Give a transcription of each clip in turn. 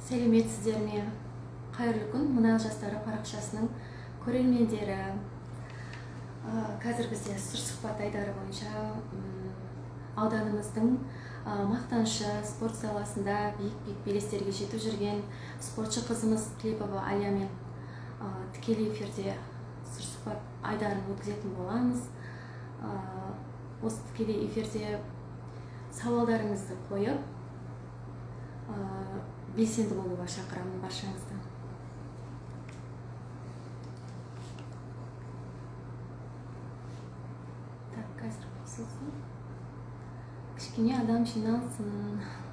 Сәлеметсіздер ме? Қайырлы күн, Мұнайлы жастары парақшасының көрермендері. Қазір бізде сыр сұхбат айдары бойынша ауданымыздың мақтанышы, спорт саласында биік-биік белестерге жетіп жүрген спортшы қызымыз Тілепова Алиямен тікелей эфирде сыр сұхбат айдарын өткізетін боламыз. Осы тікелей эфирде сауалдарыңызды қойып, белсенді болуға шақырамын баршаңызды. Так, қазір қосылсын. Кішкене адам жиналсын. Так.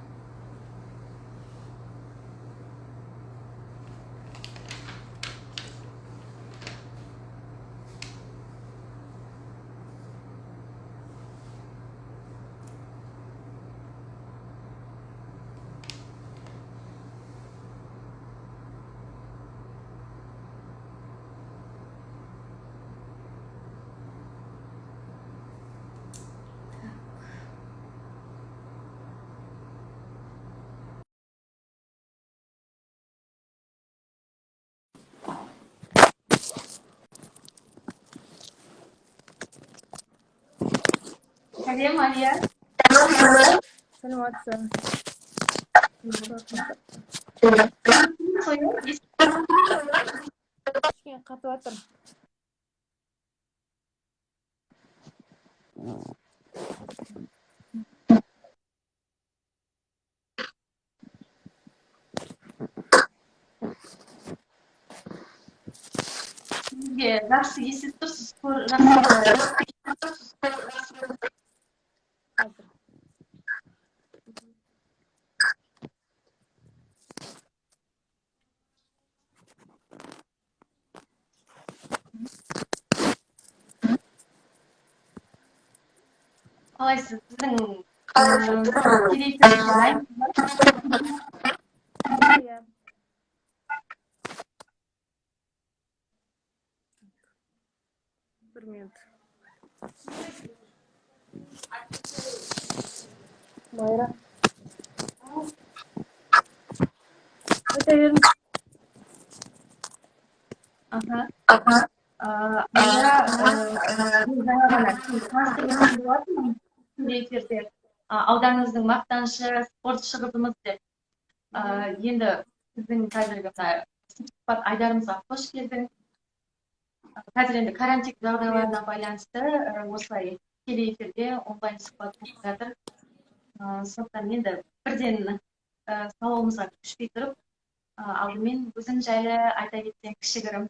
Сәлем, Алия. Саламатсыз. Кішкене қатып жатыр. Сізге жақсы естіліп тұрсыз, жақсы. Қазір. Қалайсыз? Біздің тікелей эфирге дайынсыз ба? Иә. Бір минут. Майра. Айта беріңіз. Аха. Алия, мен жаңа ғана таныстырып өткен болатынмын тікелей эфирде. Ауданымыздың мақтанышы, спортшы қызымыз деп. Енді біздің қазіргі мына сұхбат айдарымызға қош келдің. Қазір енді карантин жағдайларына байланысты осылай тікелей эфирде онлайн сұхбат болып жатыр. Сондықтан енді бірден сауалымызға көшпей тұрып, алдымен өзің жайлы айта кетсең кішігірім.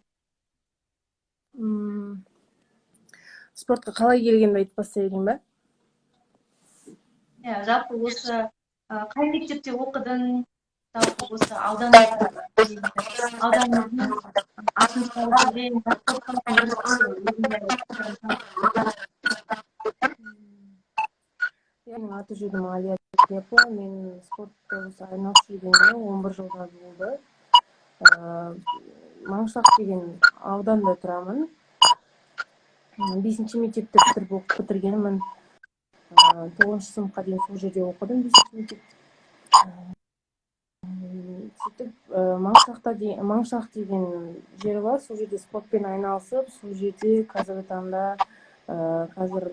Спортқа қалай келгенімді айтып бастай берейін ба? Иә, жалпы осы қай мектепте оқыдың? Жалпы осы ауданымыздың атын шығарып жүрген. Менің аты жөнім Алия Тілепова. Мен спортта осы айналысып жүргеніме 11 жылдай болды. Маңғышлақ деген ауданда тұрамын. Бесінші мектепті бітіріп оқып бітіргенмін. 9-шы сыныпқа дейін сол жерде оқыдым, бесінші мектепте. Сөйтіп Маңғышлақ деген жер бар, сол жерде спортпен айналысып, сол жерде қазіргі таңда қазір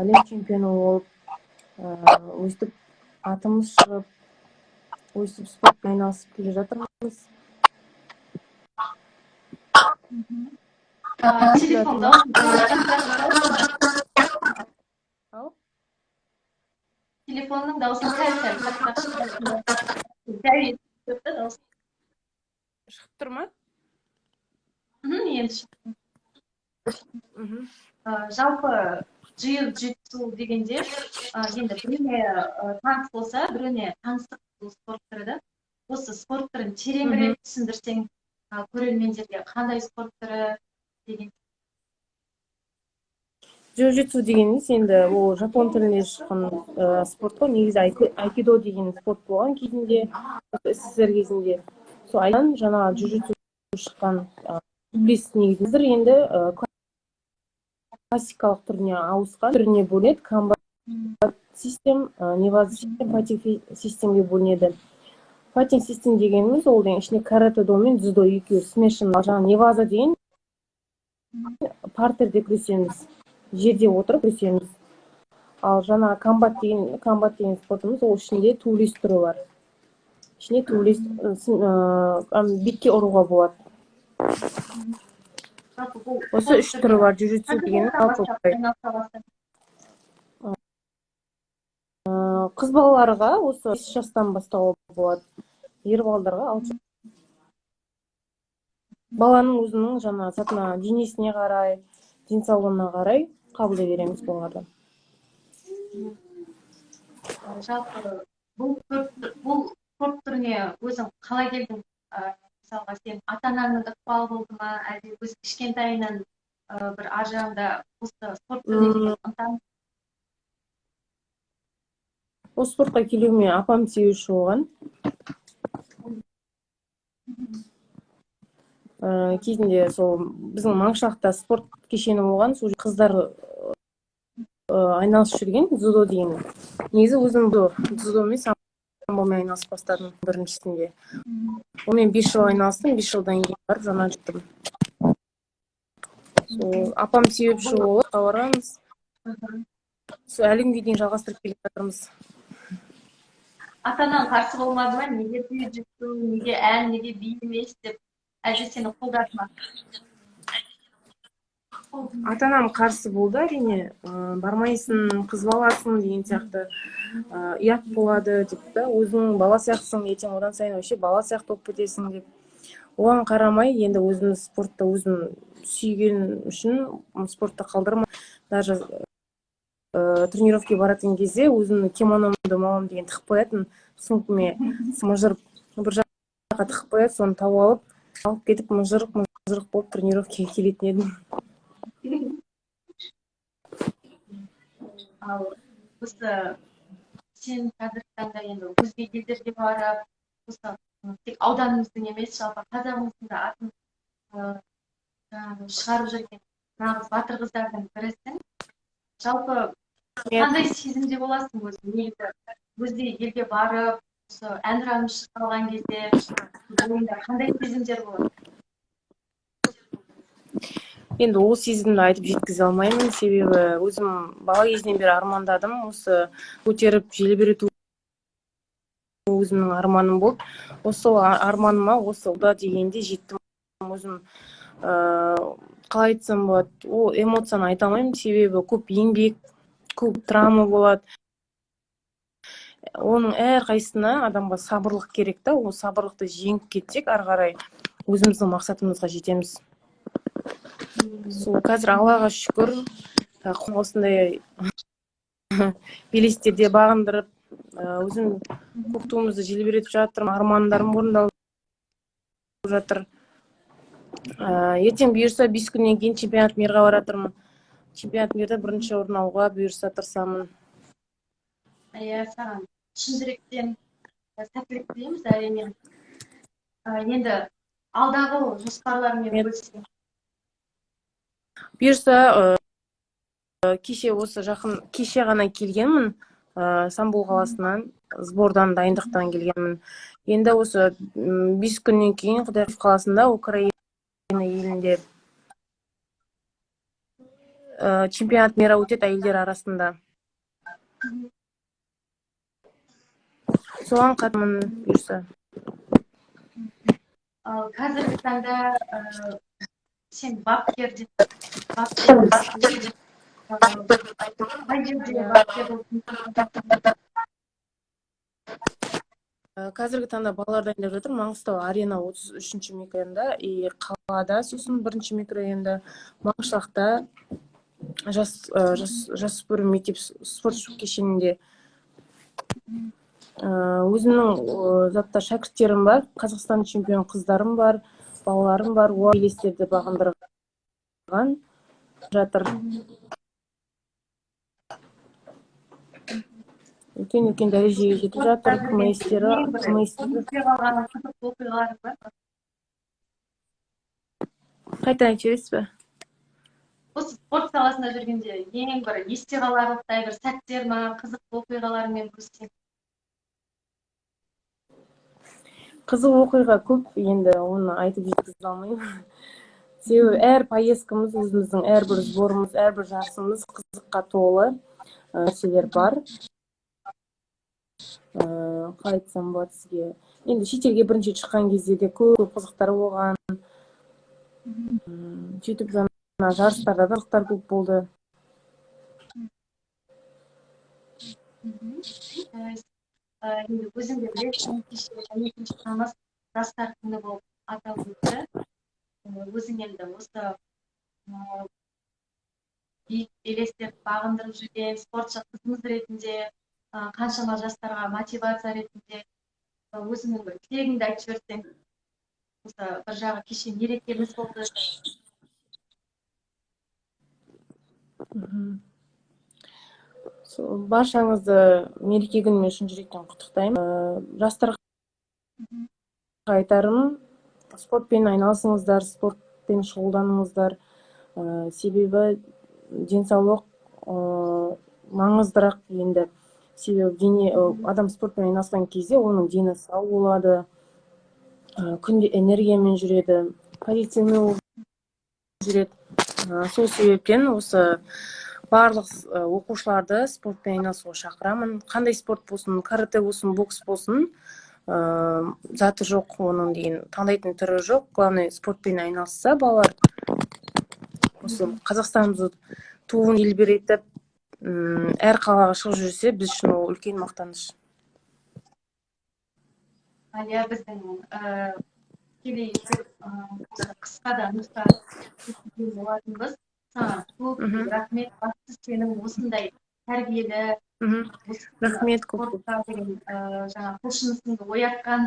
әлем чемпионы болып, өстіп атымыз шығып, өстіп спортпен айналысып келе жатырмыз. Телефон дауысын Ау? Телефонның дауысын сәл-сәл қаттырақ шығарсаң. Дәу естіліп тұр да дауыс. Шығып тұр ма? Мхм, енді шықты. Жалпы джиу-джитсу дегенде енді біреуіне таныс болса, біреуіне таңсық бұл спорт түрі да. Осы спорт түрін тереңірек түсіндірсең, көрермендерге қандай спорт түрі деген. Джиу-джитсу дегеніміз енді ол жапон тілінде шыққан спорт қой. Негізі айкидо деген спорт болған кезінде, СССР кезінде. Сол айдан жаңағы джиу-джитсу шыққан, білесіз негізі. Қазір енді классикалық түріне ауысқан, түріне бөлінеді. Комбат систем, неваза систем, файтинг системге бөлінеді. Fighting system дегеніміз ол деген ішінде каратэ-до мен дзюдо екеуі смешан. Ал жаңағы неваза деген партерде күресеміз, жерде отырып күресеміз. Ал жаңағы комбат деген спортымыз, ол ішінде төбелес түрі бар. Ішінде төбелес, бетке ұруға болады. Жалпы бұл Осы үш түрі бар. Джиу-джитсу қанша деген жастан жалпы бастап айналыса бастадың? Қыз балаларға осы 5 жастан бастауға болады, ер балаларға 6. Баланың өзінің жаңа затына, денесіне қарай, денсаулығына қарай қабылдай береміз балаларды. Жалпы бұл спорт түріне өзің қалай келдің? Мысалға, сен ата анаңның ықпалы болды ма, әлде өз кішкентайыңнан бір ар жағында осы спорт түріне деген ынтаң? Осы спортқа келуіме апам себепші болған. Кезінде сол біздің Маңғышлақта спорт кешені болған, сол қыздар айналысып жүрген дзюдо деген. Негізі өзім дзюдо емес, самбомен айналысып бастадым біріншісінде. Онымен 5 жыл айналыстым, 5 жылдан кейін барып жаңа жеттім. Сол апам себепші болып барғанбыз. Сол әлі күнге дейін жалғастырып келе жатырмыз. Ата анаң қарсы болмады ма, неге джиу-джитсу, неге ән, неге би емес деп, әлде сені қолдады ма? Ата анам қарсы болды, әрине. Бармайсың, қыз баласың деген сияқты, ұят болады деп та, өзің бала сияқтысың, ертең одан сайын вообще бала сияқты болып кетесің деп. Оған қарамай, енді өзіміз спортты өзім сүйген үшін спортты қалдырмай, даже тренировкаға баратын кезде өзімнің кимономды мамам деген тығып қоятын сумкаме, мыжырып бір жаққа тығып қояды, соны тауып алып кетіп, мыжырық мыжырық болып тренировкаға келетін едім. Ал осы сен қазіргі таңда енді өзге елдерге барып, осы тек ауданымыздың емес, жалпы қазағымыздың да атын жаңағы шығарып жүрген нағыз батыр қыздардың бірісің. Жалпы қандай сезімде боласың өзің негізі, өзге елге барып, осы әнұранымыз шығып қалған кезде ойыңда қандай сезімдер болады? Енді ол сезімді айтып жеткізе алмаймын, себебі өзім бала кезінен бері армандадым. Осы көтеріп желбірету өзімнің арманым болды. Осы сол арманыма осы да дегенде жеттім. Өзім қалай айтсам болады, ол эмоцияны айта алмаймын, себебі көп еңбек, көп травма болады. Оның әрқайсысына адамға сабырлық керек та. Ол сабырлықты жеңіп кетсек, ары қарай өзіміздің мақсатымызға жетеміз. Сол қазір, Аллаға шүкір, осындай белестерде бағындырып, өзім көк туымызды желбіретіп жатырмын, армандарым орындалып жатыр. Ертең бұйырса, 5 күннен кейін чемпионат мирға баратырмын. Чемпионат мирда бірінші орын алуға бұйырса тырысамын. Иә, саған шын жүректен сәттілік тілейміз, әрине. Енді алдағы жоспарларыңмен бөліссең. Бұйырса, кеше осы жақын кеше ғана келгенмін Стамбул қаласынан, сбордан, дайындықтан келгенмін. Енді осы 5 күннен кейін Құдай қаласында Украина елінде чемпионат мира өтеді әйелдер арасында. Соған қатысамын, бұйырса. Ал қазіргі таңда сен бапкер деп, бапкер, қай жерде бапкер болып? Қазіргі таңда балалар дайындап жатыр Маңғыстау Арена 33-микрорайонда и қалада, сосын бірінші микрорайонда, Маңғышлақта жас жасөспірім мектеп спорт кешенінде. Өзімнің затта шәкірттерім бар, Қазақстан чемпион қыздарым бар, балаларым бар. Олар белестерді бағындырған жатыр, үлкен үлкен дәрежеге жетіп жатыр. Спортта КМСтері. жүрген ең бір КМС. есте қалған қызықты оқиғаларың бар ма? Қайтадан айтып жібересіз бе? Осы спорт саласында жүргенде ең бір есте қаларлықтай бір сәттер ма, қызықты оқиғаларыңмен бөліссең. Қызық оқиға көп, енді оны айтып жеткізе алмаймын, себебі әр поездкамыз, өзіміздің әрбір сборымыз, әрбір жарысымыз қызыққа толы нәрселер бар. Қалай айтсам болады сізге, енді шетелге бірінші рет шыққан кезде де көп көп қызықтар болған. Сөйтіп жаңа жарыстарда да қызықтар көп болды. Енді өзің де білесің, кеше 12 тамыз жастар күні болып аталып өтті. Өзің енді осы биік белестерді бағындырып жүрген спортшы қызымыз ретінде, қаншама жастарға мотивация ретінде өзіңнің бір тілегіңді айтып жіберсең. Осы бір жағы кеше мерекеміз болды. Сол баршаңызды мереке күнімен шын жүректен құттықтаймын. Жастарға айтарым: спортпен айналысыңыздар, спортпен шұғылданыңыздар. Себебі денсаулық маңыздырақ енді. Себебі дене, адам спортпен айналысқан кезде оның дені сау болады, күнде энергиямен жүреді, позитивный болып жүреді. Сол себептен осы барлық оқушыларды спортпен айналысуға шақырамын. Қандай спорт болсын, каратэ болсын, бокс болсын, заты жоқ оның деген, таңдайтын түрі жоқ. Главное, спортпен айналысса балалар, осы Қазақстанымызды туын елбіретіп, әр қалаға шығып жүрсе, біз үшін ол үлкен мақтаныш. Әлия, біздің тікелей эфир қысқа да нұсқа өткізген болатынбыз. Саған көп рахмет. Бастысы, сенің осындай тәрбиелі, осы Рахмет көп көп. спортқа деген жаңағы құлшынысыңды оятқан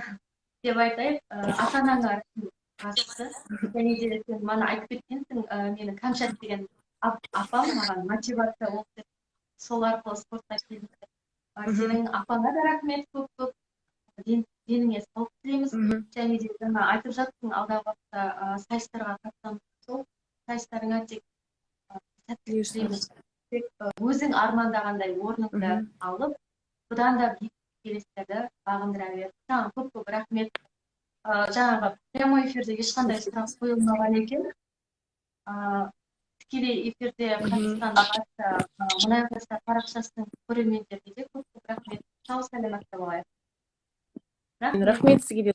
деп айтайық, ата анаңа рахмет бастысы. Және де сен мана айтып кеткенсің, менің Кәмшат деген апам маған мотивация болды деп, сол арқылы спортқа келдім деп. Сенің апаңа да рахмет көп көп. Деніңе саулық тілейміз. Және де жаңа айтып жаттың, алдағы уақытта сайыстарға қатысамыз. Сол сайыстарыңа тек сәттілік тілейміз. Тек өзің армандағандай орныңды алып, бұдан да биік белестерді бағындыра бер. Саған көп көп рахмет. Жаңағы прямой эфирде ешқандай сұрақ қойылмаған екен. Тікелей эфирде қатысқан барша Мұнай жастар парақшасының көрермендеріне де көп көп рахмет. Сау саламатта болайық. Рахмет. Рахмет сізге де.